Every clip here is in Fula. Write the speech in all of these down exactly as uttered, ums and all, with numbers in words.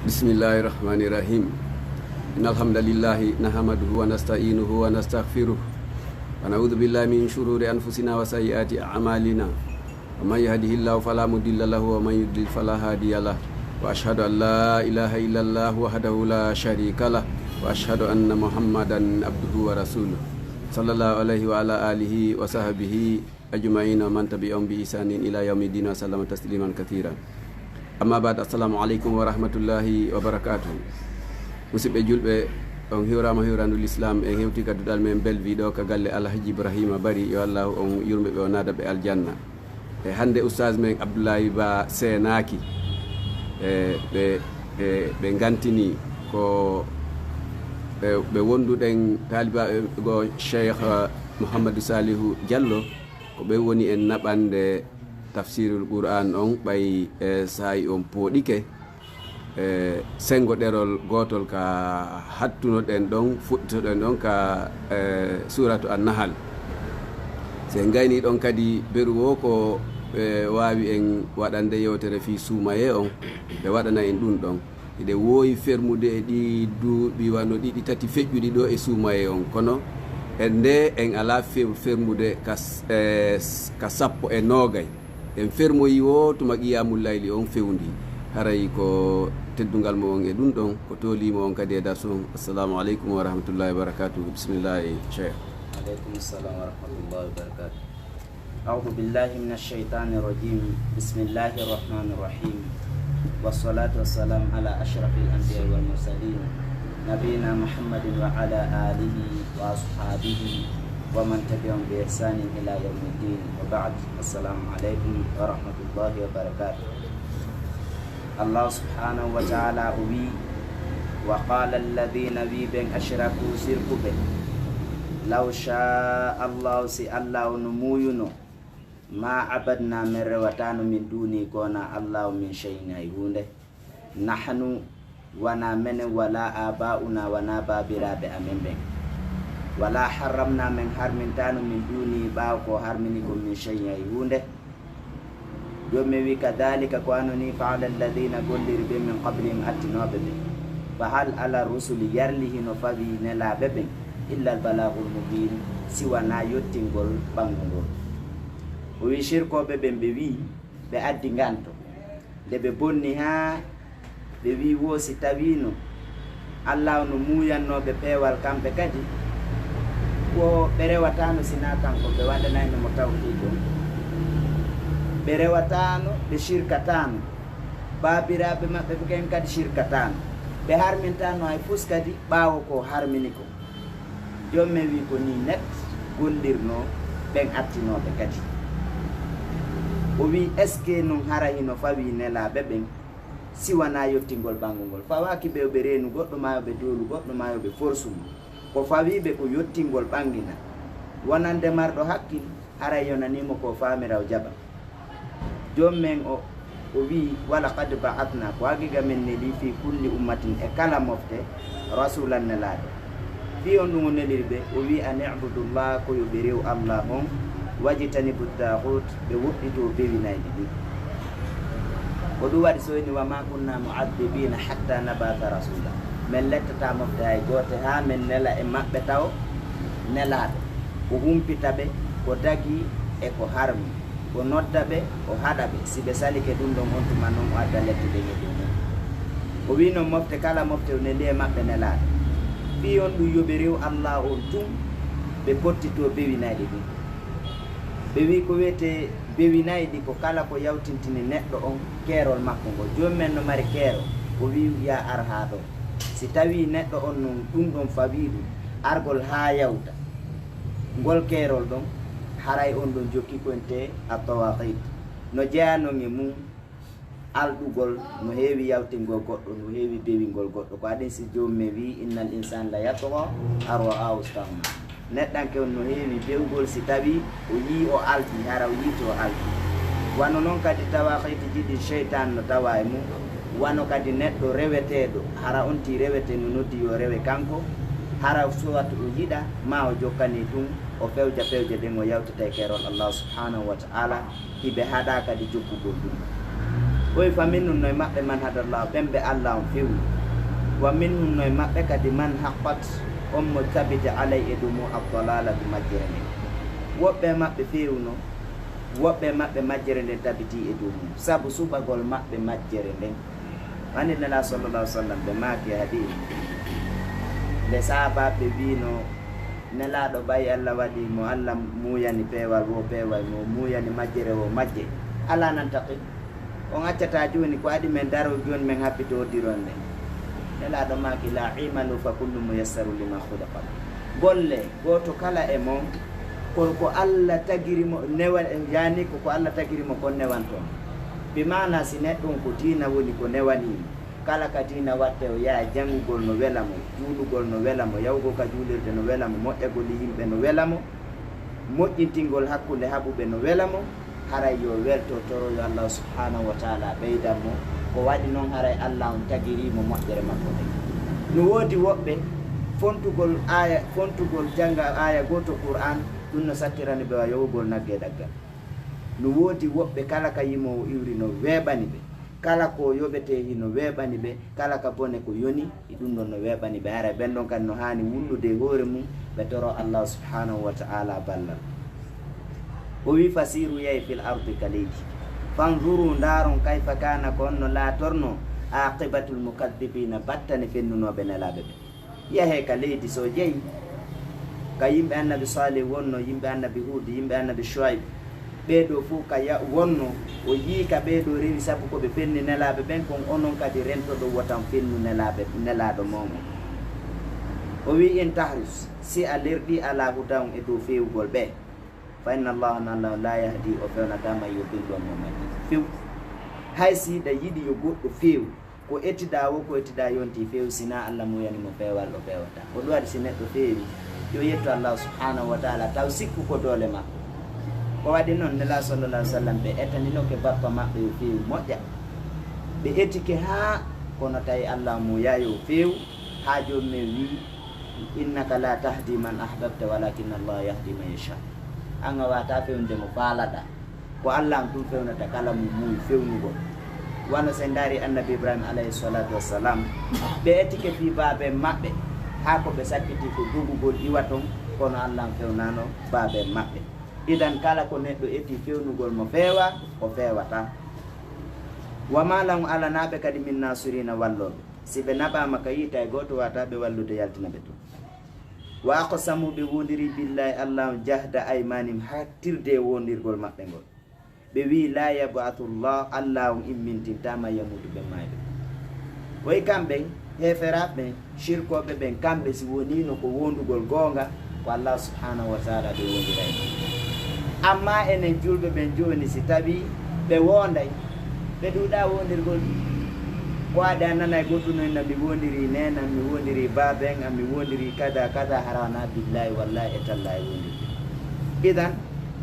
بسم الله الرحمن الرحيم. إن الحمد لله نحمده ونستعينه ونستغفره، ونعوذ بالله من شرور أنفسنا وسيئات أعمالنا، ومن يهده الله فلا مضل له ومن يضلل فلا هادي له، وأشهد أن لا إله إلا الله وحده لا شريك له، وأشهد أن محمدا عبده ورسوله، صلى الله عليه وعلى آله وصحبه أجمعين ومن تبعهم بإحسان إلى يوم الدين وسلم تسليما كثيرا. أما بعد، السلام عليكم ورحمة الله وبركاته. Musidɓe julɓe, on hiwraama hiwrandu l'islam. En hewti ka duɗal men Bellevue ɗo ka galle Alhaji Ibrahima Bari, yo Allahu on yurme ɓe, o naada ɓe aljanna. E hannde ustaz men Abdoulaye Ba seenaaki. E ɓe, ɓe, ɓe ngantini ko ɓe, ɓe wonduɗen taalibaaɓe go Cheikh Mouhamadou Salihu Diallo, ko ɓe woni en naɓande tafsirul Qur'an on, ɓay, e, saa'i on pooɗike, e, sengo ɗerol gootol ka hattunoɗen ɗon, fuɗɗitoɗen ɗon ka, e, suratu An-Nahal. Si en gayni ɗon kadi beru wo ko, e, waawi en waɗande yewtere fii suumaye on, ɓe waɗana en ɗum ɗon. Hiɗe woowi fermude e ɗi duuɓi wano ɗiɗi tati feƴƴuɗi ɗo e suumaye on, kono en nde en alaa few-, fermude ka s-, e, s-, ka sappo e noogay. En fermoyi wo tuma qiyamul layli on fewndi. Haray ko teddungal mo on e ɗum ɗon, ko toolii mo on kadi e darsu on. Assalamu aleykum wa rahmatullahi wa barakatuh. Bismillahi, Cheikh. Aleykum salam wa rahmatullahi wa barakatuh. أعوذ بالله من الشيطان الرجيم. بسم الله الرحمن الرحيم. والصلاة والسلام على أشرف الأنبياء والمرسلين، نبينا محمد وعلى آله وأصحابه ومن تبعهم بإحسان إلى يوم الدين. وبعد. السلام عليكم ورحمة الله وبركاته. Allahu subhanahu wa ta'ala o wi'i: "Wa qala alladhina", wi'i ɓen, "ashraku", sirkuɓe, "law sha Allahu", si Allahu no muuyuno, "ma abadna", men rewatano, "min duni", ko wona Allahu, "min shay'in", hay huunde, "nahnu", wona menen, "wala aba'una", wona baabiraaɓe amen ɓen, "wala harramna", men harmintano, "min duni", ɓaawo ko harmini kon, "min shay'in", hay huunde. Joom men wi'i: "Kadhalika", ko wano ni, "fa'ala alladhina", golliri ɓen, "min qablihim", attinooɓe ɓe. "Fa hal ala rusuli", yarli hino fawii nelaaɓe ɓen, "illa al balaghul mubin", si wanaa yottingol ɓanngungol. O wi'i sirkooɓe ɓen, ɓe wi'i, ɓe addi nganto. Nde ɓe bonni haa ɓe wi'i wo si tawiino Allaahu no muuyannoo ɓe peewal kamɓe kadi, ko ɓe rewataano si naa kanko, ɓe waɗanayno mo tawhiid on. Ɓe rewataano, ɓe sirkataano. Baabiraaɓe maɓɓe ɓe ɓen kadi sirkataano. Ɓe harmintaano hay fus kadi ɓaawo ko harmini ko. Joom men wi'i ko nii net gollirnoo ɓen attinooɓe kadi. O wi'i, est-ce que non hara hino fawii nelaaɓe ɓen si wanaa yottingol ɓanngungol? Fawaaki ɓe yo ɓe reenu goɗɗo, maa yo ɓe doolu goɗɗo, maa yo ɓe forsu mo. Ko fawii ɓe ko yottingol ɓanngina. Wonande marɗo hakkil, haray yonanii mo ko faamira o jaɓa. Joom men o, o wi'i: "Wa laqad ba'athna", ko haqiiqa men nelii, "fi kulli ummatin", e kala mofte, "rasulan", nelaaɗo. Fii honɗun o neliri ɓe? O wi'i: "An i'budullaha", ko yo ɓe rewu Allaahu on, "wajtanibu taaxuut", ɓe woɗɗitoo bewinayɗi ɗin. Ko ɗun waɗi so o inni: "Wa ma kunna mu'adhibina hatta nab'atha rasula", men lettataa mofte hay goote haa men nela e maɓɓe tawo nelaaɗo, ko humpita ɓe ko dagii e ko harmi, o nodda ɓe, o haɗa ɓe. Si ɓe salike ɗun ɗon, on tuma non o adda lette ɗen e dow mun. O wi'i non mofte kala mofte o neli e maɓɓe nelaaɗo. Fii honɗun? Yo ɓe rewu Allaahu on tun, ɓe pottitoo bewinayɗi ɗin. Ɓe wi'i ko wi'etee bewinayɗi ko kala ko yawtintini neɗɗo on keerol makko ngol. Joom men no mari keerol, o wi'i yo a ar haa ɗoo. Si tawii neɗɗo on non ɗun ɗon fawii ɗun, argol haa yawta ngol keerol ɗon, haray on ɗon jokki ko wi'etee at-tawaaqiit. No jeyaa non e mun alɗugol, no heewi yawtingol goɗɗo, no heewi bewingol goɗɗo. Ko waɗi si joom men wi'i: "Innal insana la yatgha an ra'ahu istaghna." Neɗɗanke on no heewi bewgol si tawii o yi'i o alɗi, hara o yi'iti o alɗi. Wano non kadi tawaaqiitiji ɗin seytaane no tawaa e mun. Wano kadi neɗɗo reweteeɗo, hara on tii rewete no noddi yo rewe kanko, hara soit o yiɗa, maa o jokkanii tun, o fewja pewje ɗen, o yawtitay keerol Allaahu subhaanahu wa ta'aalaa, hiɓe haɗaa kadi jokkugol ɗun. Ɓoy fa minhum no e maɓɓe man hadallahu, ɓen ɓe Allah on fewni. Wa minhum no e maɓɓe kadi man haqqat, on mo tabiti alay e dow mum ad-dalalatu majjere nden. Woɓɓe e maɓɓe fewno, woɓɓe e maɓɓe majjere nden tabiti e dow mum. Sabu suɓagol maɓɓe majjere nden. Wani Nela sallallahu alaihi wasallam ɓe maaki e hadith. Nde sahabaaɓe wiino, Nelaaɗo ɓay Allah waɗi mo Allah muuyani peewal wo peewal mo muuyani majjere wo majje. Ala nantaqim. On accata jooni ko adi men daro jooni men habbito oddiron nde. Nelaaɗo maaki la imalu fa kullu muyassaru lima khuliqa. Golle gooto kala e mon ko ko Allah tagiri mo newa yani ko ko Allah tagiri mo kon newanton. Bi maana si neɗɗo on ko diina woni ko newani mo. Kala ka diina watte o yaha janngugol no wela mo, juulugol no wela mo, yahugol ka juulirde no wela mo, moƴƴagol e yimɓe no wela mo, moƴƴintingol hakkunde haɓuɓe no wela mo, haray yo welto toro yo Allah subhanahu wa taala ɓeydan mo. Ko waɗi non haray Allah on tagiri mo moƴƴere makko nden. No woodi woɓɓe fontugol aya, fontugol jannga aya gooto Qur'an, ɗum no sattirani ɓe wa yowugol nagge ɗaggal. No woodi woɓɓe kala ka yimoowo iwri no weeɓani ɓe. Kala ko yoɓetee hino weeɓani ɓe, kala ka bone ko yoni, e ɗum ɗon no weeɓani ɓe. Haray ɓen ɗon kadi no haani wullude e hoore mum, ɓe toro Allah subhanahu wa ta'ala ballal. O wi, fasiru yahi fil ardi ka leydi. Fanzuru ndaaron kayfa kana ko honno laatorno aqibatul mukaddibina battane fennunooɓe nelaaɓe ɓe. Yahee ka leydi so jeyi, ka yimɓe annabi Salih wonno, yimɓe annabi Hud, yimɓe annabi Shuaib, ɓee ɗoo fof ka ya-, wonno, o yii ka ɓee ɗoo rewi sabu ko ɓe fenni nelaaɓe ɓen, kon onon kadi rentoɗon wota on fennu nelaaɓe, nelaaɗo mon on. O wi, in tahris, si a lerɗi ala hudan e dow feewugol ɓe, fa inna Allaha, na Allah, la yahdi, o fewnata man yudillu, on mo majji few. Hay si hiɗa yiɗi yo goɗɗo feewu, ko etiɗaa wo, ko etiɗaa yonti feewu, si na Allah muyani mo feewal, o feewata. Ko ɗum waɗi si neɗɗo feewi, yo yettu Allah subhanahu wa ta'ala, taw sikku ko doole makko. Ko waɗi non, Nela sallallahu alaihi wasallam, ɓe etaninoke bappa maɓɓe yo feewu moƴƴa. Ɓe etike haa, kono tawi Allah muyayi o feewu, haa joomum en wi, innaka la tahdi man ahbabta walakinna Allah yahdi man yasha. An a wata fewnude mo faalaɗaa. Ko Allah on tun fewnata kala mo muuyi fewnugol. Wano si en ndaari annabi Ibrahima alayhi salatu wassalam, ɓe etike fii baaben maɓɓe, haa ko ɓe sakkiti ko dogugol iwa ton, kono Allah on fewnano baaben maɓɓe. Idan kala ko neɗɗo eti fewnugol mo feewa, o feewata. Wa ma lahum alanaa ɓe kadi min nasirina wallooɓe. Si ɓe naɓaama ka yiita e gooto wata ɓe wallude yaltina ɓe ton. Wa aqsamu ɓe wondiri billahi Allah on jahda aymanihim hattirde e wondirgol maɓɓe ngol. Ɓe wi'i, "La yab'athu Allah, Allah on immintintaa man yamuutu ɓen maayɓe." Woy kamɓe, heeferaaɓe ɓen, shirkooɓe ɓen, kamɓe si woniino ko wondugol goonga, ko Allah subhanahu wa ta'ala ɓe wondiray. Amma enen julɓe ɓen jooni, si tawii ɓe wonday, ɓe ɗuuɗaa wondirgol. Ko adi a nanay goɗɗum no inna, "Mi wondiri neenam, mi wondiri baaben am, mi wondiri kada, kada," hara wanaa billahi, wallahi e tallahi wondirde. Idan,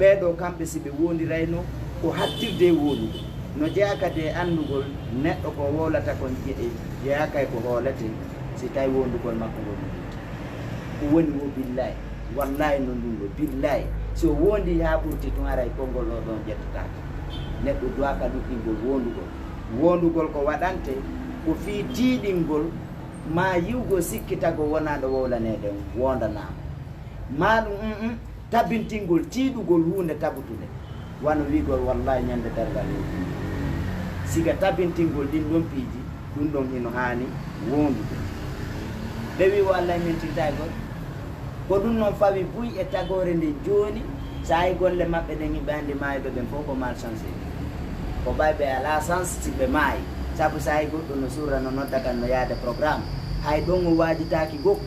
ɓee ɗoo kamɓe si ɓe wondirayno ko hattirde e wondude. No jeyaa kadi e anndugol neɗɗo ko wowlata kon je-, jeyaaka e ko hoolete, si tawi wondugol makko ngol no lutti. Ko woni wo billahi, wallahi no ɗum ɗo, billahi. Si o wondi haa ɓurti tun haray konngol ɗoo ɗon ƴettataake. Neɗɗo duwaaka luɗɗingol wondugol. Wondugol ko waɗante ko fii tiiɗingol maa yi'ugol sikkitagol wonaa ɗo wowlaneede on wondanaama. Maa ɗum, um, um, tabintingol tiiɗugol huunde tabutunde. Wano wi'ugol, "Wallahi, ñande darngal yewtini." Siga tabintingol ɗin ɗon piiji, ɗum ɗon hino haani wondude. Ɓe wi'i, "Wo Allah immintintaay gol." Ko ɗum non fawi buy e tagoore nden jooni, saa'i golle maɓɓe ɗen, hiɓe anndi maayɓe ɓen fof ko malchance. Ko ɓay ɓe alaa chance si ɓe maayi. Sabu saa'i goɗɗo no surra, no nodda kan, no yaade programme. Hay ɗon o waajitaaki gokku.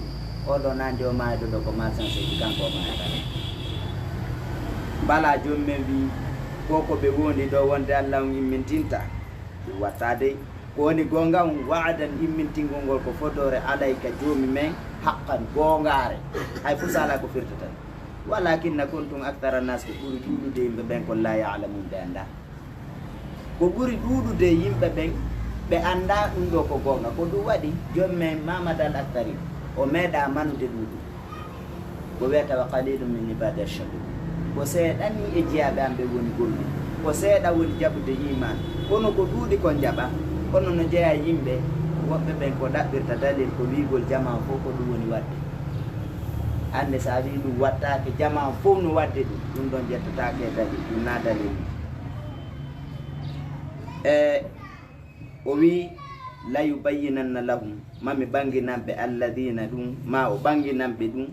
Oɗo nandi o maayɗo ɗo ko malchance ji, kanko o maayata ɗo. Bala joom men wi, ko ko ɓe wondi ɗo wonde Allah on immintinta. Ɗum watta dey. Ko woni goonga on wa'adan immintingol ngol ko fodoore alayka joomi men haqqan goongaare. Hay fuu sala ko firtata. Walakinna kuntum akthara nas, ko ɓuri ɗuuɗude yimɓe ɓen kon la ya'lamun ɓe anndaa. Ko ɓuri ɗuuɗude e yimɓe ɓen, ɓe anndaa ɗum ɗoo ko goonga. Ko ɗum waɗi joom men Mamadou Al Aktari, o meeɗaa manude ɗuuɗude. Ko wiyata, "Wa qalilun min ibadiya shakur." Ko seeɗa nii e jiyaaɓe am ɓe woni gomɗinɓe. Ko seeɗa woni jaɓude iimaan, kono ko ɗuuɗi kon jaɓa. Kono no jeyaa yimɓe woɓɓe ɓen ko ɗaɓɓirta dalil ko wi'ugol jamaa fow ko ɗum woni waɗde. Annde so a wi'i ɗum waɗtaake, jamaa fow no waɗde ɗum, ɗum ɗon ƴettataake e dalil, ɗum naa dalil. E o wi'i, "La yubayyinanna lahum," ma mi ɓanginan ɓe, "alladina," ɗum, ma o ɓanginan ɓe ɗum,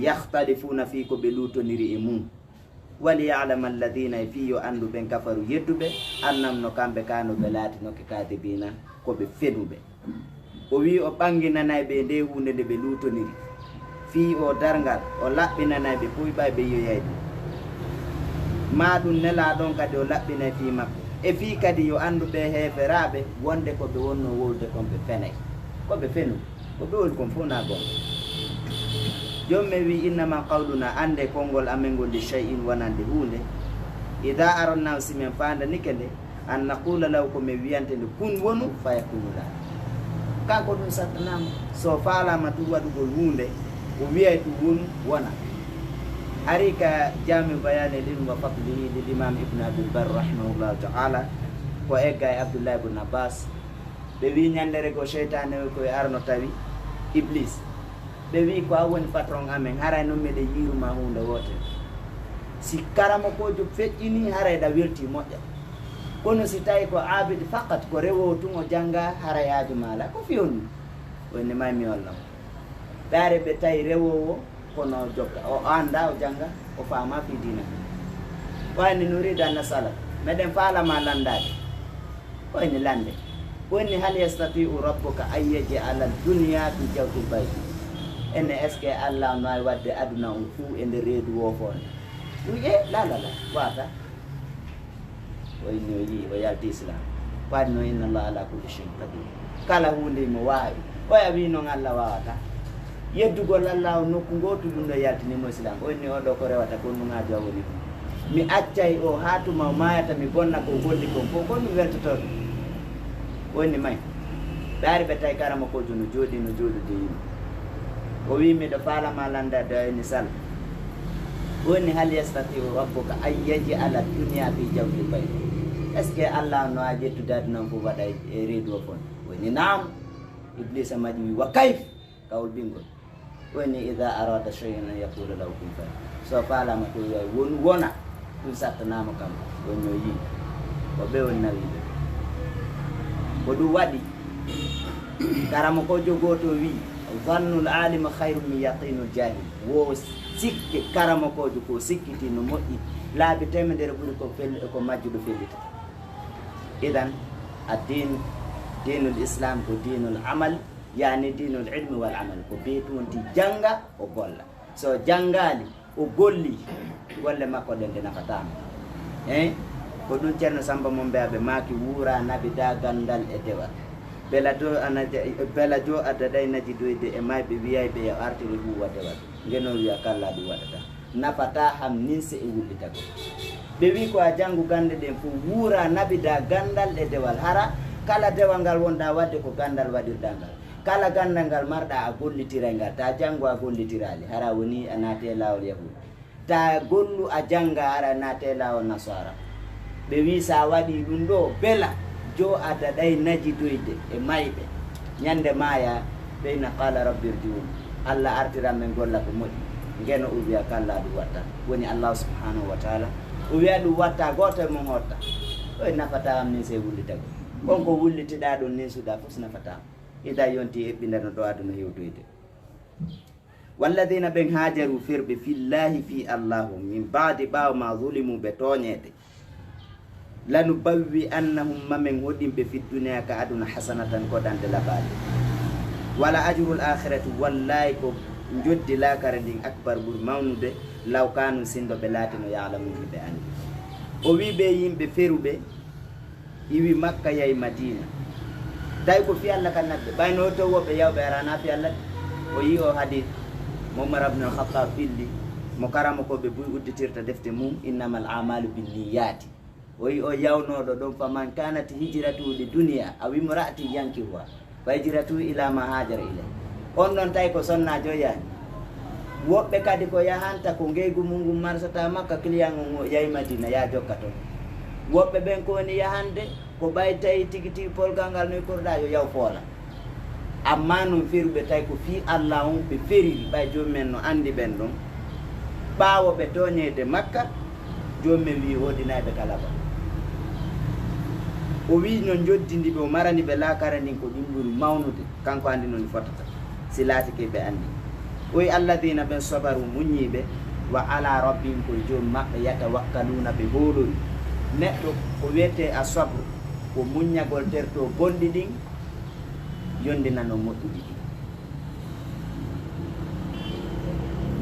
"yahtalifuuna," fii ko ɓe luutoniri e mum. "Waliya'lama alladina," e fii yo anndu ɓen kafaru yedduɓe, "annahum," no kamɓe kaa no ɓe laatinoke, "kaadibiina," ko ɓe fenuɓe. O wi'i o ɓanginanay ɓe e nde huunde nde ɓe luutoniri, fii o darngal, o laɓɓinanay ɓe, poy ɓay ɓe yi'oyay ɗum. Maa ɗum nelaa ɗon kadi o laɓɓinay fii makko. E fii kadi yo anndu ɓe heeferaaɓe wonde ko ɓe wonnoo wowlude kon ɓe fenay. Ko ɓe fenu, ko ɓe wowli kon fow naa goonga. Joom men wi'i, "Innama qawluna," annde konngol amen ngol, "li shay'in," wonande huunde, "idha aradnahu," si men faandanike nde, "an naqula lahu," ko men wi'ante nde, "kun wonu," fayakunu laata. Kanko ɗum sattanaama. So faalaama tun waɗugol huunde, o wi'ay tun wonu, wona. Ari ka Jaami'u Bayaani Ilmi wa Fadlihi lil Imaam Ibn Abdul Barr rahimahullahu ta'ala, ko egga e Abdullah ibn Abbas. Ɓe wi'i ñannde rego seytaane o ko e arno tawi Iblis. Ɓe wi'i, "Ko an woni patron amen, haray non miɗen yiiru ma huunde wootere. Si karamokoojo feƴƴinii, haray ɗa weltii, moƴƴa. Kono si tawi ko aabidi fakat, ko rewoowo tun o jannga, haray haaju ma alaa. Ko fii honɗun?" O inni, "May mi holla mo." Ɓe ari ɓe tawi rewoowo, kono o jokka, o anndaa, o jannga, o faamaa fii diina kan. O inni, "Nuriidu an nas'alak, meɗen faala ma lanndaade." O inni, "Lannde." O inni, "Hal yastati'u rabbuka an yaj'ala dunya fi jawfil bayt?" Enne, est-ce que Alla no waawi waɗde aduna on fuu e nder reedu woofoonde? Ɗum, e, la, la, la, waawataa. O inni, o yi'i, o yalti Islaam. Ko adii non, "Inna Allaha ala kulli shay'in qadir." Kala huunde mo waawi. Oya wi'i non Alla waawataa. Yeddugol Alla o nokku ngootu, ɗum ɗo yaltini mo Islaam. O inni, "O ɗo ko rewata kon, ɗum haaju an woni ɗum. Mi accay o haa tuma o maayata, mi bonna ko o golli kon fow, kon ɗum weltoto ɗum." O inni, "May." Ɓe ari ɓe tawi karamokoojo no jooɗii, no jooɗude yimɓe. O wi'i, "Miɗo faala ma lanndaade." O inni, "Sal." O inni, "Hal yastati'u rabbuka an yaj'ala dunya fi jawfil bayt?" Est-ce que Alla no waawi ƴettude aduna on fof waɗa e, e reedu o fof? O inni, "Naam." Ibliisa maƴi, wi'i, "Wa kayf?" Kawol ɓinngol. O inni, "Idha arada shay'an an yaqula lahu kun fayakun." So faalaama to wi'ay won, wona, ɗum sattanaama kam. O inni, o yi'i. Ko ɓe woni nawiiɓe. Ko ɗum waɗi. Karamokoojo gooto wi'i, "Dhannul alimi khayrun min yaqinul jahil." Wo sikke karamokoojo ko sikkiti no moƴƴi, laabi teemedere ɓuri ko fel-, ko majjuɗo fellitata. Idan, ad-din, dinul Islam ko dinul amal, yaani dinul ilmi wal amal. Ko bee tun wonti jannga, o golla. So janngaali, o golli, golle makko ɗen ɗe nafataa mo. Hein? Ko ɗum Ceerno Samba Mombe Aɓe maaki, "Wuura naɓida ganndal e dewal. Bela jo ana ja-, bela jo a daɗay najidoyde e mayɓe wiyayɓe yo artire huuwa dewal." Ngeno wi'a, "Kallaa, ɗum waɗataa. Nafataa ham ninse e wullitagol." Ɓe wi'i, "Ko a janngu gannde ɗen fof, wuura naɓida ganndal e dewal. Hara kala dewal ngal wonɗaa waɗde, ko ganndal waɗirɗaa ngal. Kala ganndal ngal marɗaa, a gollitiray ngal. Ta janngu, a gollitiraali, hara woni a naati e laawol Yahuud. Ta gollu, a jannga, hara a naati e laawol Nasaara." Ɓe wi'i, "So a waɗii ɗum ɗoo, bela jo a daɗay najidoyde e mayɓe. Ñande maayaa, ɓe ina qaala rabbi irji'un. Alla artiran men golla ko moƴƴi." Ngeno o wi'a, "Kallaa, ɗum waɗataa." Woni Allaahu subhaanahu wa taala o wi'a ɗum waɗataa, gooto e mon hotta. O e nafataa am ninse e wullitagol. Kon ko wullitiɗaa ɗum, ninsuɗaa fof nafataa. Ida yonti eɓɓinda no ɗo aduna hewtoyde. Walladina ɓen haajaru ferɓe fillahi fii Allahu min baadi ɓaawo ma zulimu ɓe tooñeede. Lanu bawwi annahum ma men hoɗin ɓe fi duniya ka aduna hasanatan ko ɗande labaali. Wala ajrul akhirati wallahi ko njoddi laakara ndin akbar ɓuri mawnude law kanu sindo ɓe laatino ya'lamun ɓe andi. O wi ɓe yimɓe feruɓe iwi Makka, yahi Madina. Tawi ko fii Alla kan naɓi ɓe. Ɓay no to woɓɓe yawɓe arana fii Alla. O yi o hadith mo Umar ibn al-Khattab filli, mo karamokooɓe buy udditirta defte mum, "Innamal a'malu binniyati." O yi o yawnooɗo ɗon, "Faman kanat hijratuhu li dunya aw imra'atin yankihuha." Fa hijratuhu ila ma hajara ilay. On ɗon tawi ko sonnaajo yaani. Woɓɓe kadi ko yahanta ko ngeygu mum ngun marsata Makka, client on o yahi Madina, ya jokka ton. Woɓɓe ɓen ko woni yahande, ko ɓay tawi tigi tigi polgal ngal noy korɗa yo yaw foola. Amma non feruɓe tawi ko fii Allah on ɓe feriri, ɓay joomum en no andi ɓen ɗon. Ɓaawo ɓe tooñeede Makka, joomum en wi'i o dinay ɓe kala ba. O wi'i no njoddi ndi ɓe o marani ɓe laakara ndin ko ɗin ɓuri mawnude, kanko andi no ndi fotata. Si laatike ɓe andi. Oy alladina ɓen sabaru muññiiɓe, wa ala rabbihim ko e joom maɓɓe yatawakkaluuna ɓe hoolori. Neɗɗo ko wiyetee a sabru, ko muññagol terto bonɗi ɗin, yondinano moƴƴuɗi ɗin.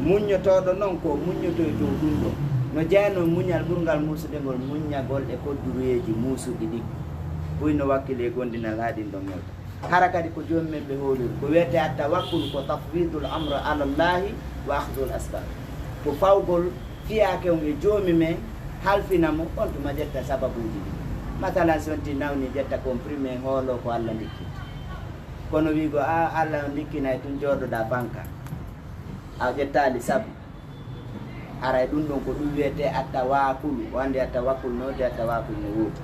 Muññotooɗo non ko muññoto e dow ɗum ɗon. No jeyanoo muñal ɓurngal muusude ngol muññagol e kodduruyeeji muusuɗi ɗin. Buy no wakkili e gondinal haa ɗin ɗon mewta. Hara kadi ko joomum en ɓe hoolori. Ko wiyetee at-tawakkul ko tafwidul amra ala Allahi wa akhdul asbab. Ko fawgol fiyaake on e joomi men, halfina mo, on tuma ƴetta sababuuji ɗin. Masalan, si on ti nawni ƴetta comprimé hoolo ko Allah ndikki. Kono wiigo a Allah on ndikkinay tun jooɗoɗaa fanka. A ƴettaali sabu. Haray ɗum ɗon ko ɗum wiyetee attawaakulu. O anndi attawakkul no woodi, attawaakul no woodi.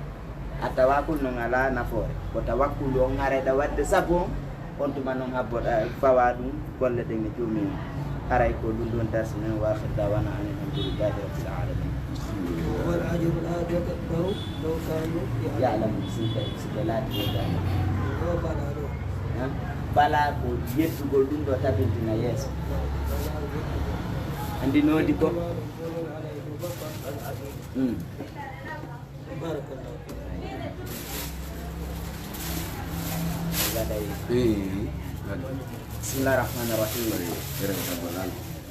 Attawaakul non alaa nafoore. Ko tawakkulu on haray ɗa waɗde sabu on, on tuma non habboɗa fawaa ɗum golle ɗen e joomum en. Haray ko ɗum ɗon darsi men, wa akhir dawana an alhamdulillahi rabbil alamin. Wal ajrul akbaru law kanu ya'lamun. Ya'lamun, si ɓe, si ɓe laati ɓe ganda. Bala ko yettugol ɗum ɗo tabintina yeeso. Andi noodi ko. Mm. بسم الله الرحمن الرحيم.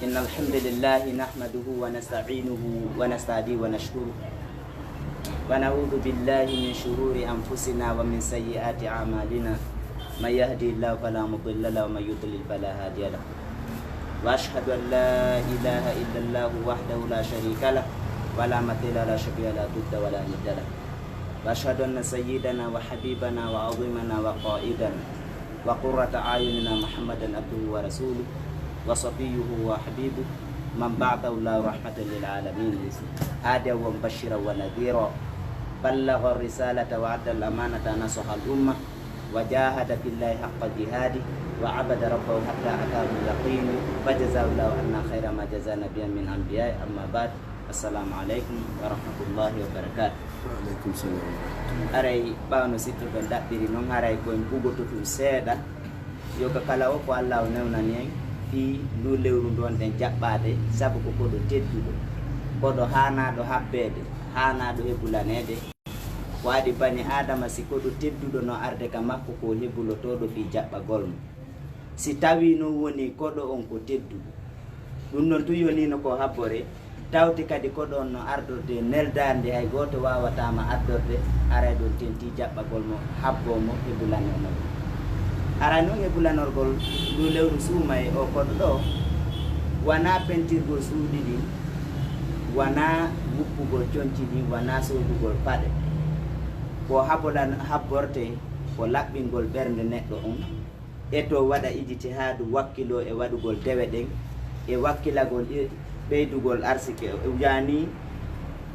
إن الحمد لله نحمده ونستعينه ونستهديه ونشكره، ونعوذ بالله من شرور أنفسنا ومن سيئات أعمالنا. من يهده الله فلا مضل له ومن يضلل فلا هادي له. وأشهد أن لا إله إلا الله وحده لا شريك له ولا مثيل له ولا شبيه له ولا ضد ولا ند له. وأشهد أن سيدنا وحبيبنا وعظيمنا وقائدنا وقرة أعيننا محمدا عبده ورسوله وصفيه وحبيبه من بعثه الله رحمة للعالمين هاديا ومبشرا ونذيرا بلغ الرسالة وأدى الأمانة ونصح الأمة وجاهد في الله حق جهاده وعبد ربه حتى أتاه اليقين فجزاه الله عنا خير ما جزى نبيا من أنبياء. أما بعد، السلام عليكم ورحمة الله وبركاته. Wa aleykum salam wa rahmatullah. Haray ɓaawo no sittoɗon ɗaɓɓiri non, haray ko en ɓugoto tun seeɗa. Yo ka kala o ko Allah o newnani en fii nduu lewru nduu wonɗen jaɓɓaade, sabu ko koɗo tedduɗo, koɗo haanaaɗo habbeede, haanaaɗo hebulaneede. Ko adi bani Aadama, si koɗo tedduɗo no arde ka makko, ko hebulotooɗo fii jaɓɓagol mo. Si tawii non wonii koɗo on ko tedduɗo, ɗum ɗon tun yoniino ko habbore, tawti kadi koɗo on no ardorde e neldaande, hay gooto waawataa ma ardorde, haray ɗon tentii jaɓɓagol mo, habboo mo, hebulanoo mo. Haray non hebulanorgol nduu lewru suumaye o koɗo ɗoo, wanaa pentirgol suuɗi ɗin, wanaa wuppugol conci ɗin, wanaa soodugol paɗe. Ko habolan-, habbortee ko laɓɓingol ɓernde neɗɗo on, e to waɗa ijtihaadu wakkiloo e waɗugol dewe ɗen, e wakkilagol e ɓeydugol arsike, e yaani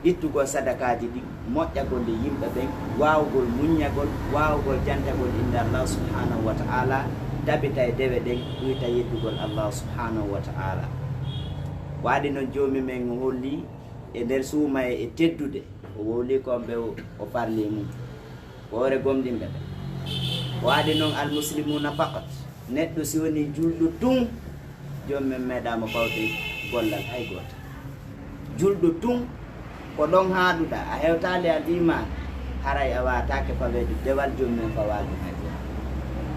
ittugol sadakaaji ɗin, moƴƴagol e yimɓe ɓen, waawugol muññagol, waawugol jantagol innde Allah subhanahu wa ta'ala, tabita e dewe ɗen, ɗuyta yeddugol Allah subhanahu wa ta'ala. Ko adi non Joomi men o holli e nder suumaye e teddude, o wowli ko on ɓe o, o farli e mum. Ko hoore gomɗinɓe ɓe. Ko adi non almuslimuuna faqat. Neɗɗo si wonii julɗo tun, Joomi men meeɗaa mo fawde gollal hay gooto. Julɗo tun, ko ɗon haaɗuɗaa, a hewtaali al iimaan, haray a waawataake faweede dewal Joomi men fawaa ɗum hay gooto.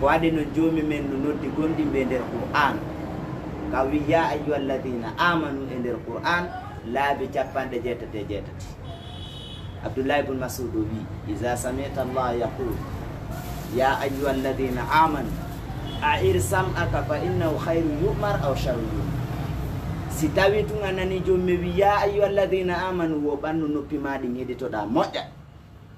Ko adi non Joomi men no noddi gomɗinɓe e nder Qur'aan. Ka wi, "Yaa ayyuhal ladiina aamanu" e nder Qur'aan, laabi cappanɗe jeetati e jeetati. Abdullahi bun Mas'ud o wi, "Iza sami'ta Allah yaqul, ya ayyuha alladhina amanu, a'ir sam'aka fa innahu khayrun yu'mar aw sharrun yu'mar." Si tawi tun a nani Joomi men wi, "Ya ayyuha alladhina amanu," wo ɓannu noppi maa ɗin heɗitoɗaa moƴƴa.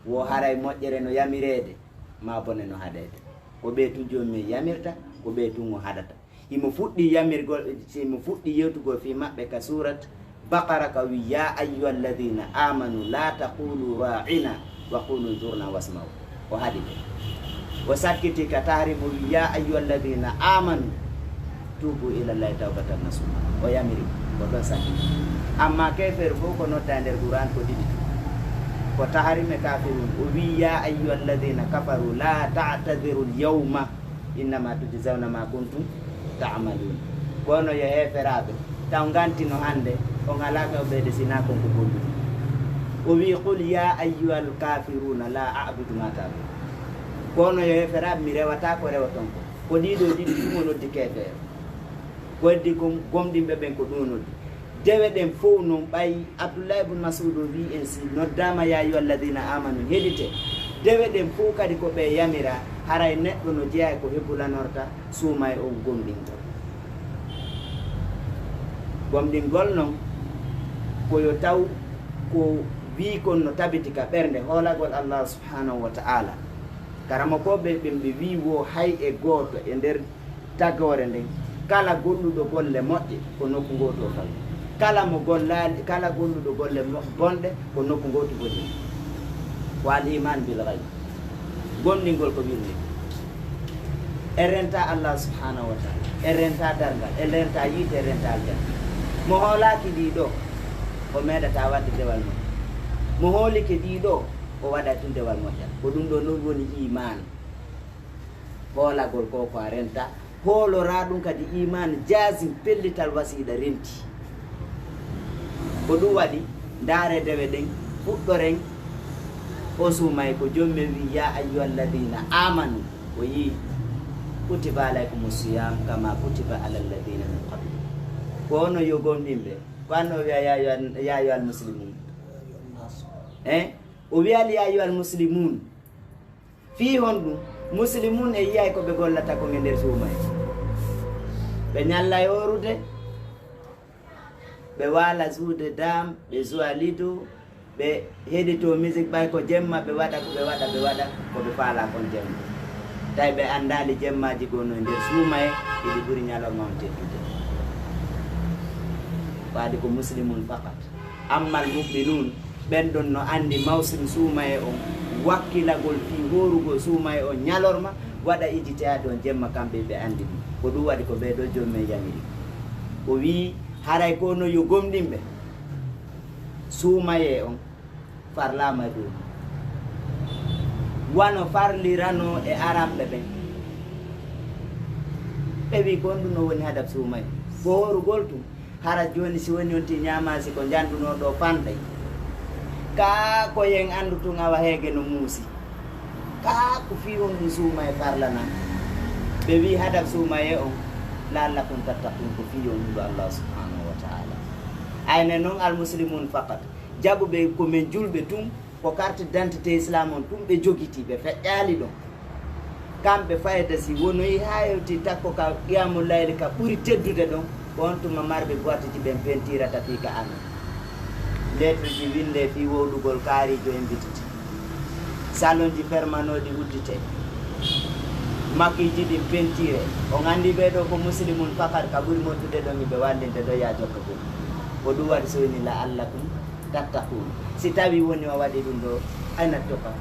Wo haray moƴƴere no yamireede, maa bone no haɗeede. Ko ɓe tun Joomi men yamirta, ko ɓe tun o haɗata. Himo fuɗɗi yamirgol, himo fuɗɗi yewtugol fii maɓɓe ka suurat Baqara ka wi, "Ya ayyuha alladhina amanu la taqulu ra'ina wa qulu zurna wasma'u." O haɗi ɓe. O sakkiti ka tahrim o wi, "Ya ayyuha alladhina amanu tubu ila Allahi tawbatan nasuha." O yamiri ko ɗon sakkiti. Amma kefeer fof ko nodda e nder Qur'an ko ɗiɗi. Ko tahrim e kafirun. O wi, "Ya ayyuha alladhina kafaru la ta'tadhiru al-yawma innama tujzawna ma kuntum ta'malun." Kono yo heeferaaɓe taw ngantino hannde, on alaa ka ɓeyde sinaa kon ko gollude. O wi, "Qul ya ayyuhal kafiruna la a'budu ma ta'budun." Kono yo heeferaaɓe, mi rewata ko rewoton ko. Ko ɗiɗo ɗiɗi ɗum o noddi keefeero. Ko heddi gom-, gomɗinɓe ɓen ko ɗum o noddi. Dewe ɗen fow non, ɓay Abdullahi ibn Mas'ud o wi en, si noddaama ya ayyuha alladhina amanu, heɗite. Dewe ɗen fow kadi ko ɓe yamira, haray neɗɗo no jeyaa e ko hebulanorta suumaye on gomɗingol. Gomɗingol non ko yo taw ko wii kon no tabiti ka ɓernde, hoolagol Allah subhanahu wa ta'ala. Karamokooɓe ɓen ɓe wii wo hay e gooto e nder tagoore nden, kala golluɗo golle moƴƴe ko nokku gooto o fawi. Kala mo gollaali, kala golluɗo golle mo-, bonɗe ko nokku gooto boni. Ko al iman bil ghaib. Gomɗingol ko wirni. En renta Allah subhanahu wa ta'ala. En renta darngal. En renta yiite, en renta aljanna. Mo hoolaaki ɗii ɗoo, o meeɗata waɗde dewal moƴƴal. Mo hoolike ɗii ɗoo, o waɗa tun dewal moƴƴal. Ko ɗum ɗoo non woni iman. Hoolagol ko ko a renta, hooloraa ɗum kadi iman jazim, pellital wasiiɗa renti. Ko ɗum waɗi, ndaare dewe ɗen, fuɗɗoren, o suumay ko joom men wi, "Ya ayyuha alladhina amanu," o yii, "kutiba alaykumu siyam kama kutiba ala alladhina min qablikum." Ko ono yo gomɗinɓe, ko anno o wiya, "Ya ayyuha, ya ayyuha almuslimun." Eh? O wiyali, "Ya ayyuha almuslimun." Fii honɗum? Muslimun e yi'ay ko ɓe gollata kon e nder suumaye. Ɓe ñallay hoorude, ɓe waala zuude dam, ɓe zuwa lido, ɓe heɗito musique ɓay ko jemma, ɓe waɗa ko ɓe waɗa, ɓe waɗa ko ɓe faalaa kon jemma. Tawi ɓe anndaali jemmaaji goo no e nder suumaye, ɗiɗi ɓuri ñalorma on teddude. Waadi ko muslimun faqat. Ammal mu'minun, ɓen ɗon no anndi mawsim suumaye on, wakkilagol fii hoorugol suumaye on ñalorma, waɗa ijtihaadi on jemma, kamɓe ɓe anndi ɗum. Ko ɗum waɗi ko ɓee ɗoo joom men yamiri. O wi'i, haray ko no yo gomɗinɓe, suumaye on farlaama e ɗum. Wano farliranoo e Arabɓe ɓen. Ɓe wi'i, ko honɗum no woni hadaf suumaye? Ko hoorugol tun. Hara jooni si woni on ti ñaamaasi ko njanndunoo ɗoo fanɗay. Kaa ko yen anndu tun awa heege no muusi. Kaa ko fii honɗum suumaye farlanaa? Ɓe wi'i hadaf suumaye on, "La'allakum tattaqun," ko fii on hulu Allah subhanahu wa ta'ala. Ayne non almuslimun faqat. Jaɓuɓe ko men julɓe tun, ko carte d'identité islam on tun ɓe jogiti, ɓe feƴƴaali ɗon. Kamɓe fayda si wonoyi haa hewti takko ka qiyamul layli ka ɓuri teddude ɗon, ko on tuma marɓe boiteji ɓen pentirata fii ka amen. Lettre ji winde fii wowlugol kaariijo invititi. Salon ji permanent ɗi uddite. Makiiji ɗin pentire. On anndi ɓee ɗoo ko muslimun faqat ka ɓuri moƴƴude ɗon, ɓe wallinte ɗon ya jokka goo. Ko ɗum waɗi so woni la'allakum tattaqun. Si tawi woni o waɗi ɗum ɗoo, ayna tuqa?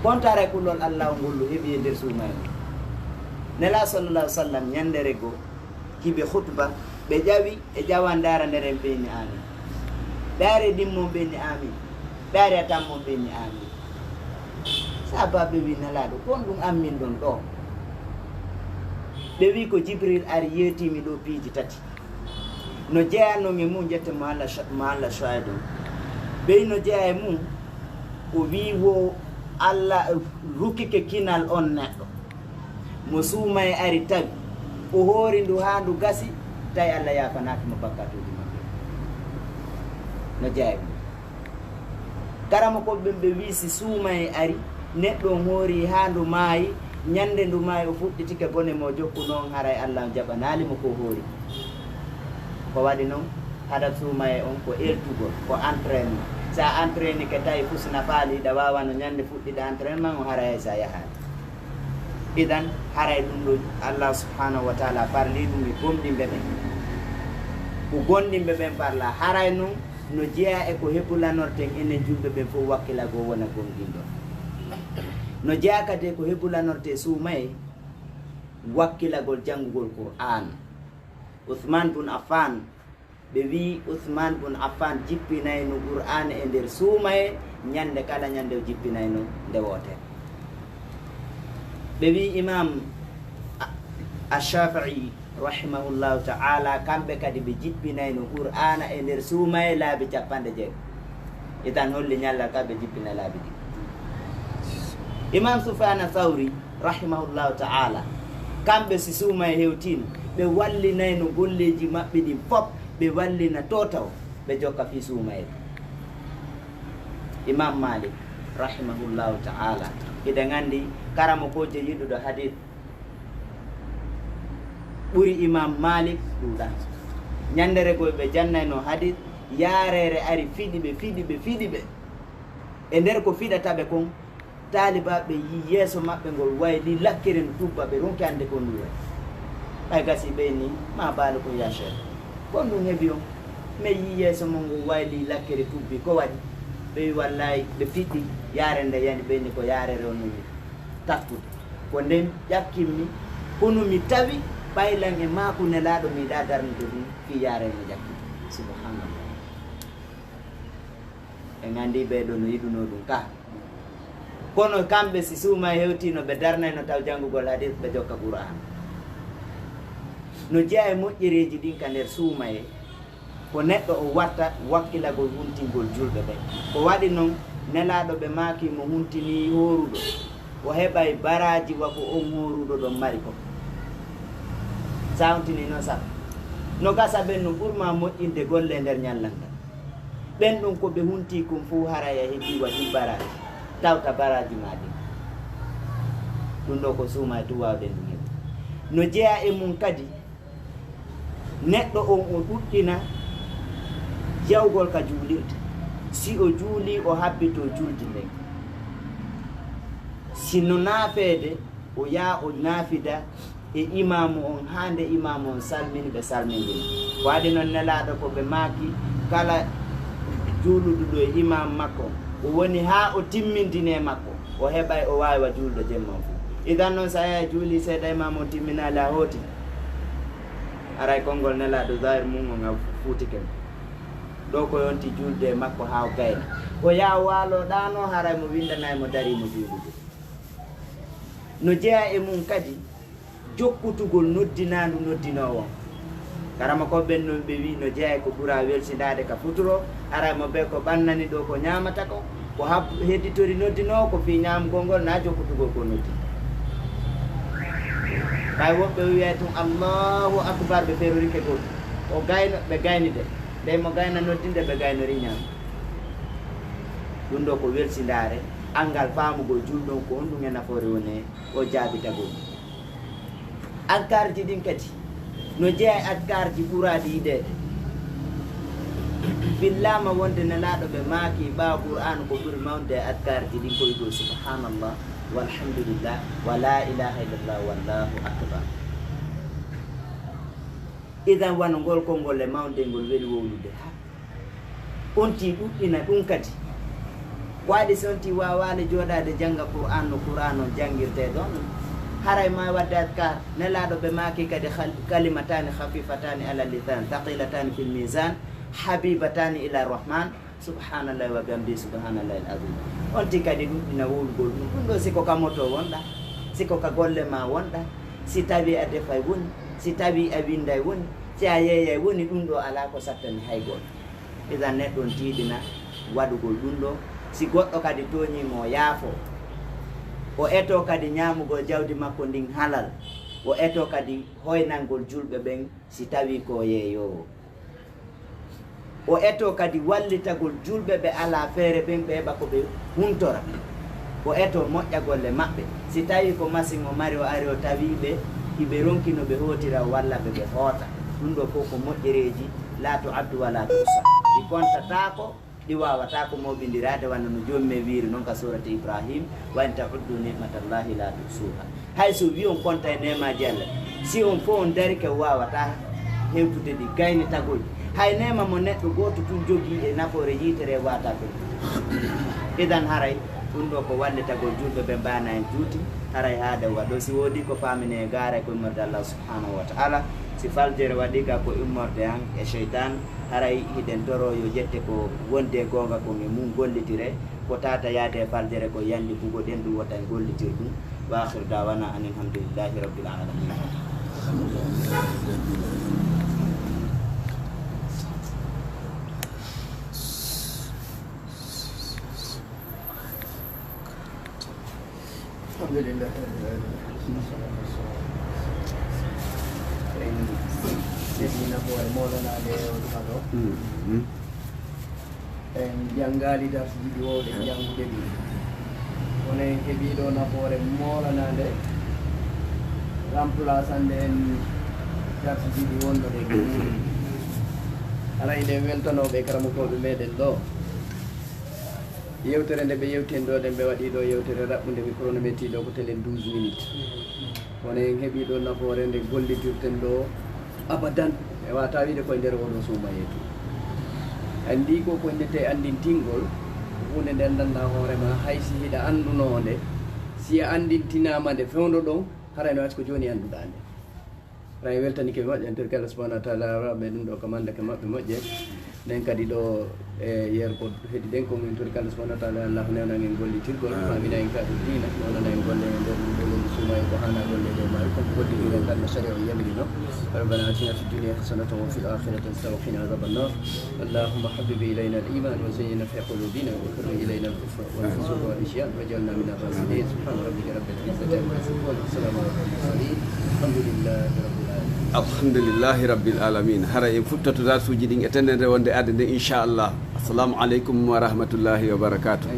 Kontare kulol Allah o ngol heɓi e nder suumaye. Nela sallallahu alaihi wasallam ñandere goo, hiɓe khutba, ɓe ƴawi e ƴawandaara nder en ɓe ni amin. Ɓe ari ɗimmon ɓe ni amin. Ɓe ari a tammon ɓe ni amin. Sahabaaɓe wi Nelaaɗo, ko honɗum ammin ɗon ɗoo? Ɓe wi ko Jibril ari yeetimi ɗoo piiji tati. No jeyanoo e mum, jette mo Allah sha-, mo Allah shahidun. Ɓey no jeya e mum, o wi wo Allah rukkike kinal on neɗɗo. Mo suumaye ari tawi, o hoori ndu haa ndu gasi, tawi Allah yaafanaaki mo bakkatuuji makko. No jeya e mum. Karamokooɓe ɓen ɓe wi'i si suumaye ari, neɗɗo on hoori haa ndu maayi, ñande ndu maayi o fuɗɗitike bone mo jokku non, haray Allah on jaɓanaali mo ko hoori. Ko waɗi non, hadaf suumaye on ko eltugol, ko entraînement. Si a entraînike tawi fus nafaali, hiɗa waawa no ñande fuɗɗiɗa entraînement on, haray hay si a yahaali. Idan, haray ɗum ɗo Allah subhanahu wa ta'ala farli ɗum e gomɗinɓe ɓen. Ko gomɗinɓe ɓen farla, haray non no jeyaa e ko hebulanorten enen julɓe ɓen fof, wakkilagol wona gomɗinɗo. No jeyaa kadi e ko hebulanorte suumaye, wakkilagol janngugol Qur'aan. Usmaan bun Affaan, ɓe wi'i Usmaan bun Affaan jippinayno Qur'aana e nder suumaye ñannde kala ñannde, o jippinayno nde wootere. Ɓe wi'i Imaam A-, Ash-Shaafi'i rahimahullahu ta'ala, kamɓe kadi ɓe jippinayno Qur'aana e nder suumaye laabi cappanɗe jeego. Idan holli ñallal kala ɓe jippina laabi ɗiɗi. Imaam Sufyaana Sawri rahimahullahu ta'ala, kamɓe si suumaye hewtiino, ɓe wallinayno golleeji maɓɓe ɗin fof, ɓe wallina to taw, ɓe jokka fii suumaye. Imaam Maalik rahimahullahu ta'ala, hiɗen anndi karamokoojo yiɗuɗo hadiis ɓuri Imaam Maalik ɗuuɗa. Ñannde rego ɓe jannayno hadiis, yaareere ari fiɗi ɓe, fiɗi ɓe, fiɗi ɓe. E nder ko fiɗata ɓe kon, taalibaaɓe yi yeeso maɓɓe ngol waylii lakkere no tubba, ɓe ronki annde ko nduwe. Ɓay gasi ɓe ni, "Ma baalukum yaa sheekh? Ko honɗun heɓi on? Men yi yeeso mon ngol waylii lakkere tubbi, ko waɗi?" Ɓe wi, "Wallaahi, ɓe fiɗɗi, yaareere nde yani, ɓe ni ko yaareere on no mi takkude. Ko nden ƴakkinmi, kono mi tawi ɓay lan e maaku Nelaaɗo mi yiɗaa darnude ɗun fii yaareere no ƴakki." Subhanallah. En anndi ɓee ɗoo no yiɗunoo ɗun ka. Kono kamɓe si suumaye hewtiino, ɓe darnayno taw janngugol hadiis, ɓe jokka Qur'aana. No jeyaa e moƴƴereeji ɗin ka nder suumaye, ko neɗɗo o watta wakkilagol huntingol julɓe ɓen. Ko waɗi non, Nelaaɗo ɓe maaki mo huntinii hooruɗo, o heɓay baraaji wa ko on hooruɗo ɗon mari kon. Sa huntinii non sappo, no gasa ɓen no ɓurma moƴƴinde golle nder ñallal ngal. Ɓen ɗon ko ɓe huntii kon fow haray a heɓii waɗii baraaji, tawta baraaji maa ɗin. Ɗun ɗoo ko suumaye tun waawɗen ɗun heɓude. No jeyaa e mun kadi, neɗɗo on o ɗuɗɗina yawgol ka juulirde. Si o juulii, o habbitoo julde nden. Si no naafeede, o yaha o naafida e imaamu on, haa nde imaamu on salmini, ɓe salmindini. Ko waɗi non Nelaaɗo ko ɓe maaki, kala juuluɗo e imaamu makko, o woni haa o timmindini e makko, o heɓay o waawi wa juulude jemma on fow. Idan non, si a yahi juulii seeɗa, imaamu on timminaali, a hooti, haray konngol Nelaaɗo, zaahir mun on, a fuutike mo. Ɗoo ko yonti juulde e makko haa o gayna. Ko yaha waaloo ɗaanoo, haray mo winndanaay mo darii mo juulude. No jeyaa e mun kadi jokkutugol noddinaandu noddinoowo on. Karamokooɓe ɓen non ɓe wi'i no jeyaa e ko ɓura welsindaade ka futuro, haray mo bee ko ɓannani ɗoo ko ñaamata kon, ko hab-, hedditori noddinoowo ko fii ñaamugol ngol naa jokkutugol ko noddi. Ɓay woɓɓe wi'ay tun, "Allahu akbar," ɓe ferorike gooto. O gayno, ɓe gayni de. Ɓay mo gayna noddinde, ɓe gaynori ñaam. Ɗun ɗoo ko welsindaare, anngal faamugol julɗo on ko honɗun e nafoore woni e o jaabitagol. Adkaarji ɗin kadi, no jeyaa e adkaarji ɓuraaɗi yiɗeede. Fillaama wonde Nelaaɗo ɓe maaki ɓaawo Qur'aana ko ɓuri mawnude e adkaarji ɗin ko wi'ugol subhanallah, walhamdulillah, wa laa ilaaha illallah, wallahu akbar. Idan wano ngol konngol e mawnude ngol weli wowlude. Haa on tii ɗuɗɗina ɗun kadi. Ko waɗi si on tii waawaali jooɗaade jannga Qur'aan no Qur'aan on janngirtee ɗon? Haray maa waɗde adkaar. Nelaaɗo ɓe maaki kadi, khal-, kalimataani khafiifataani alal lisaan, thaqilataani fil miizaan, habiibataani ila rahmaan, subhaanallahi wa bihamdihi, subhaanallahil aziim. On tii kadi ɗuɗɗina wowlugol ɗun. Ɗun ɗoo si ko ka moto wonɗaa, si ko ka golle maa wonɗaa, si tawii a defay woni, si tawii a winnday woni, si a yeeyay woni, ɗun ɗoo alaa ko sattani hay gooto. Idan neɗɗo on tiiɗina waɗugol ɗun ɗoo. Si goɗɗo kadi tooñii mo, o yaafoo. O etoo kadi ñaamugol jawdi makko ndin halal. O etoo kadi hoynangol julɓe ɓen si tawii ko o yeeyoowo. O etoo kadi wallitagol julɓe ɓe alaa feere ɓen, ɓe heɓa ko ɓe huntora. O etoo moƴƴa golle maɓɓe. Si tawii ko masiŋ o mari, o ari o tawii ɓe, hiɓe ronki no ɓe hootira, o walla ɓe, ɓe hoota. Ɗun ɗoo fow ko moƴƴereeji, laa tu'addu wa laa tuhsa. Ɗi kontataako, ɗi waawataa ko mawɓindiraade, wano no Joomi men wiiri non ka suurati Ibraahiim, "Wa in ta'uddu ni'matallahi laa tuhsuha." Hay so wi'on kontay neemaaji Alla, si on fow on darike, on waawataa hewtude ɗi, gaynitagol ɗi. Hay neema mo neɗɗo gooto tun jogii e nafoore yitere waata ɗum. Idan haray ɗum ɗo ko wallitagol julɓe ɓe mbaana en juuti, haray haade waɗo si woodi ko paamine e gaara ko immorde Allah subhanahu wa ta'ala. Si faljere waɗi ka ko immorde an e sheytan, haray hiɗen toro yo ƴette ko wondi e goonga kon e mun gollitire, ko tata yaade e faljere ko yandi bugo ɗen ɗum wota en gollitir ɗum. Wa akhiru da'wana anil hamdulillahi rabbil alamin. Alhamdulillahi rabbil alamin. En heɓi nafoore moolanaade o tuma ɗo. En janngaali darsuuji ɗi woowɗen janngude ɗi. Kono en heɓii ɗo nafoore moolanaande remplaçande en darsuuji ɗi wonno ɗe. Haray ɗen weltanooɓe karamokooɓe meɗen ɗo. Yewtere nde ɓe yewti en ɗo, ɗen ɓe waɗi ɗo yewtere raɓɓunde, mi chronométri ɗo ko telen douze minutes. Kono en heɓii ɗo nafoore nde gollitirten ɗo abadan. E wata wiide koye nder oɗo suumayeetu. Anndi ko ko innete anndintingol, ko huunde nde anndanɗaa hoore ma, hay si hiɗa anndunoo nde, si a anndintinaama nde fewndo ɗon, haray no acci ko jooni annduɗaa nde. Ray weltanike ɓe moƴƴa, en torike Allah subhanahu wa ta'ala, waɗa ɓe ɗum ɗo ko mandake maɓɓe moƴƴe. Nden kadi ɗo e yeru ko heɗi ɗen ko min torike Allah subhanahu wa ta'ala, Allah newnan en gollitirgol, famina en ka ɗum diina, newnana en golle e nder ɗum ɗo woni suuma e ko hana golle e ɗo maaru, kanko gollitirgol ngal no sariya o yamiri no. ربنا آتنا في الدنيا حسنة وفي الآخرة حسنة وقنا عذاب النار. اللهم حبب إلينا الإيمان وزينه في قلوبنا وكره إلينا الكفر والفسوق والعصيان واجعلنا من الراشدين. سبحان ربك رب العزة عما يصفون وسلام على المرسلين والحمد لله رب العالمين. Alhamdulillahi rabbil alamin. Hara en fuɗɗoto darsuuji ɗin e tenen rewonde aade nden, inchallah. Assalamu aleykum wa rahmatullahi wa barakatuh.